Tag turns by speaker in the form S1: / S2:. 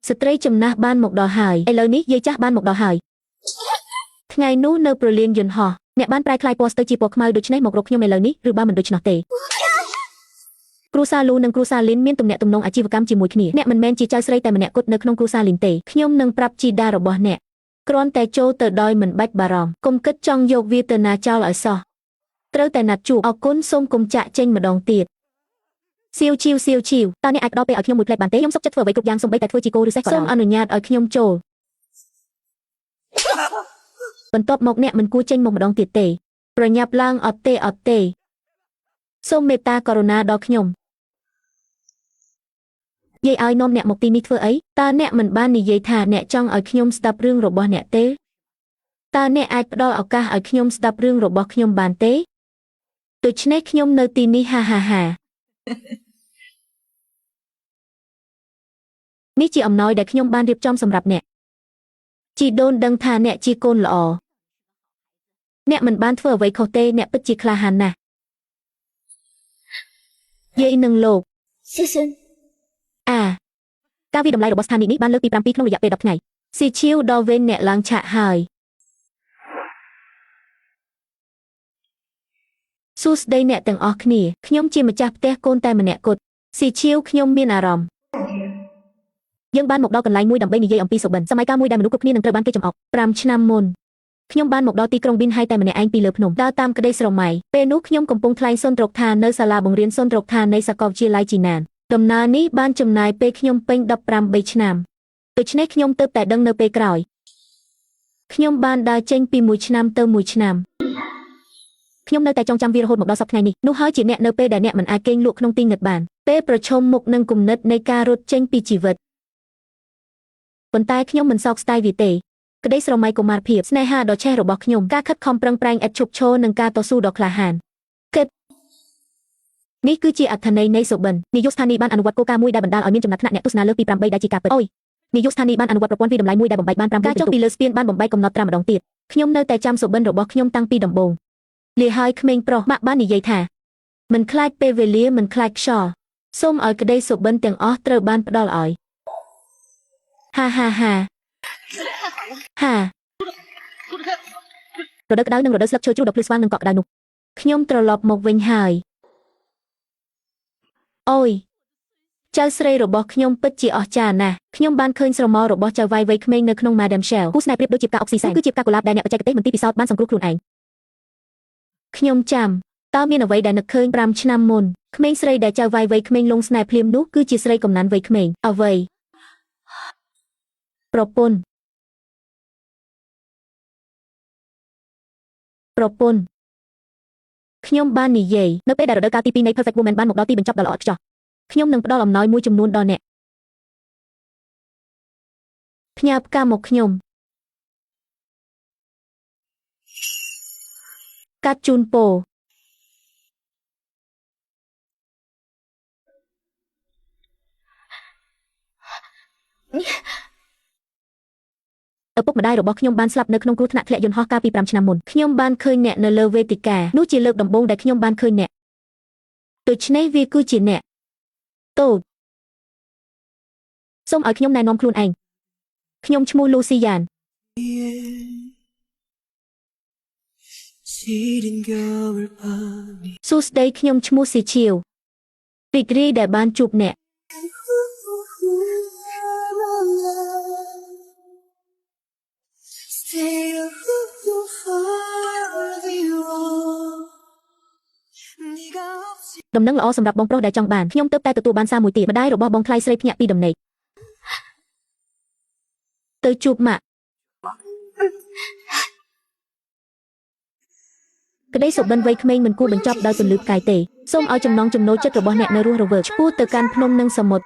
S1: ស្ត្រីចំណាស់បានមកដល់ហើយឥឡូវនេះយាយចាស់បានមកដល់ហើយថ្ងៃនោះនៅព្រលានយន្តហោះអ្នកបានប្រែក្លាយពណ៌ស្ទើជាពណ៌ខ្មៅដូច្នេះមករកខ្ញុំឥឡូវនេះឬបើមិនដូច្នោះទេគ្រួសារលូនិងគ្រួសារលីនមានទំនាក់ទំនងអាជីវកម្មជាមួយគ្នាអ្នកមិនមែនជាចៅស្រីតែម្នាក់គត់នៅក្នុងគ្រួសារលីនទេខ្ញុំនឹងប្រាប់ជីតារបស់អ្នកគ្រាន់តែចូលទៅដោយមិនបាច់បារម្ភកុំគិតចង់យកវាទៅណាចោលឲ្យសោះត្រូវតែណាត់ជួបអរគុណសូមកុំចាក់ចេញម្ដងទៀតសៀវជីវសៀវជីវតើអ្នកអាចផ្ដល់ពេលឲ្យខ្ញុំមួយផ្លែតបានទេខ្ញុំសុខចិត្តធ្វើអ្វីគ្រប់យ៉ាងសូម្បីតែធ្វើជាគោឬសេះក៏ដោយសូមអនុញ្ញាតឲ្យខ្ញុំចូលបន្ទាប់មកអ្នកមិនគួរចេញមកម្ដងទៀតទេប្រញាប់ឡើងអត់ទេអត់ទេសូមមេត្តាករុណាដល់ខ្ញុំយាយឲ្យនាំអ្នកមកទីនេះធ្វើអីតើអ្នកមិនបាននិយាយថាអ្នកចង់ឲ្យខ្ញុំស្ដាប់រឿងរបស់អ្នកទេតើអ្នកអាចផ្ដល់ឱកាសឲ្យខ្ញុំស្ដាប់រឿងរបស់ខ្ញុំបានទេដូច្នេះខ្ញុំនៅទីនេះហាហាហានេះជាអំណោយដែលខ្ញុំបានរៀបចំសម្រាប់អ្នកជីដូនដឹងថាអ្នកជាកូនល្អអ្នកមិនបានធ្វើអ្វីខុសទេអ្នកពិតជាក្លាហានណាស់យាយនិងលោក
S2: 谢谢你。
S1: អាការវិតម្លៃរបស់ស្ថានីយ៍នេះបានលើកពី7ក្នុងរយៈពេល10ថ្ងៃស៊ីឈៀវដល់វិញអ្នកឡើងឆាកហើយសួស្តីអ្នកទាំងអស់គ្នាខ្ញុំជាម្ចាស់ផ្ទះកូនតែម្នាក់គត់ស៊ីឈៀវខ្ញុំមានអារម្មណ៍យើងបានមកដល់កន្លែងមួយដើម្បីនិយាយអំពីសុបិនសម័យកាលមួយដែលមនុស្សគ្រប់គ្នានឹងត្រូវបានគេចំអក5ឆ្នាំមុនខ្ញុំបានមកដល់ទីក្រុងប៊ីនហៃតែម្នាក់ឯងពីលើភ្នំដើរតាមក្តីស្រមៃពេលនោះខ្ញុំកំពុងថ្លែងសុន្ទរកថានៅសាលាបង្រៀនសុន្ទរកថានៃសាកលវិទ្យាល័យជីណានដំណើរនេះបានចំណាយពេលខ្ញុំពេញ18ឆ្នាំដូច្នេះខ្ញុំទើបតែដឹងនៅពេលក្រោយខ្ញុំបានដើរចេញពីមួយឆ្នាំទៅមួយឆ្នាំខ្ញុំនៅតែចងចាំវារហូតមកដល់សប្តាហ៍ថ្ងៃនេះនោះហើយជាអ្នកនៅពេលដែលអ្នកមិនអាចគេងលក់ក្នុងទីងឹតបានពេលប្រឈមមុខនឹងគំនិតនៃការរត់ចេញពីជីវិតប៉ុន្តែខ្ញុំមិនសោកស្ដាយវាទេក្តីស្រមៃកុមារភាពស្នេហាដ៏ឆេះរបស់ខ្ញុំការខិតខំប្រឹងប្រែងឥតឈប់ឈរនិងការតស៊ូដ៏ក្លាហានគិតនេះគឺជាអត្ថន័យនៃសុបិននាយកស្ថានីយ៍បានអនុវត្តគោលការណ៍មួយដែលបណ្ដាលឲ្យមានចំណាត់ថ្នាក់អ្នកទស្សនាលើសពី8ដែលជាការពិតអូយនាយកស្ថានីយ៍បានអនុវត្តប្រព័ន្ធវិតម្លៃមួយដែលបំបែកបាន5ការចុះពីលើស្ពានបានបំបែកកំណត់ត្រាម្ដងទៀតខ្ញុំនៅតែចាំសុបិនរបស់ខ្ញុំតាំងពីដំបូងលាហើយក្មេងប្រុសម៉ាក់បាននិយាយថាមិនខ្លាចពេលវេលាមិនខ្លាចខ្យល់សូមឲ្យក្តីសុបិនទាំងអស់ត្រូវបានផ្ដល់ឲ្យហាហាហាហារដូវក្តៅនិងរដូវស្លឹកឈើជ្រុះដ៏ភ្លឺស្វាងនិងកក់ក្ដៅនោះខ្ញុំត្រឡប់មកវិញហើយអូយចៅស្រីរបស់ខ្ញុំពិតជាអស្ចារ្យណាស់ខ្ញុំបានឃើញស្រមោលរបស់ចៅវាយវ័យក្មេងនៅក្នុង Madame Shell គូស្នេហ៍ប្រៀបដូចជាផ្កាអុកស៊ីសែនគឺជាផ្កាកុលាបដែលអ្នកបច្ចេកទេសមន្ទីរពិសោធន៍បានសង្គ្រោះខ្លួនឯងខ្ញុំចាំតើមានអ្វីដែលនឹកឃើញ5ឆ្នាំមុនក្មេងស្រីដែលចៅវាយវ័យក្មេងលងស្នេហ៍ភ្លាមនោះគឺជាស្រីកំណាន់វ័យក្មេងអ្វីប្រពន្ធប្រពន្ធខ្ញុំបាននិយាយនៅពេលដែលរដូវកាលទី2នៃ Perfect Woman បានមកដល់ទីបញ្ចប់ដ៏ល្អឥតខ្ចោះខ្ញុំនឹងផ្ដល់អំណោយមួយចំនួនដល់អ្នកផ្ញើផ្កាមកខ្ញុំកាត់ជូនពរឪពុកម្ដាយរបស់ខ្ញុំបានស្លាប់នៅក្នុងគ្រោះថ្នាក់ធ្លាក់យន្តហោះកាលពី5ឆ្នាំមុនខ្ញុំបានឃើញអ្នកនៅលើវេទិកានោះជាលើកដំបូងដែលខ្ញុំបានឃើញអ្នកដូច្នេះវាគឺជាអ្នកតូចសូមឲ្យខ្ញុំណែនាំខ្លួនឯងខ្ញុំឈ្មោះលូស៊ីយ៉ាន
S3: 시린 겨울밤이
S1: សួស្តីខ្ញុំឈ្មោះស៊ីឈៀវរីករាយដែលបានជួបអ្នក
S3: Stay 네가 없이
S1: ដំណឹងល្អសម្រាប់បងប្រុសដែលចង់បានខ្ញុំទើបតែទទួលបានសារមួយទៀតម្ដាយរបស់បងថ្លៃស្រីភ្ញាក់ពីដំណេកទៅជួបម៉ាក់ក្តីសុបិនវ័យក្មេងមិនគួរបញ្ចប់ដោយពន្លឺផ្កាយទេសូមឲ្យចំណងចំណូលចិត្តរបស់អ្នកនៅរស់រវើកឆ្ពោះទៅកាន់ភ្នំនិងសមុទ្រ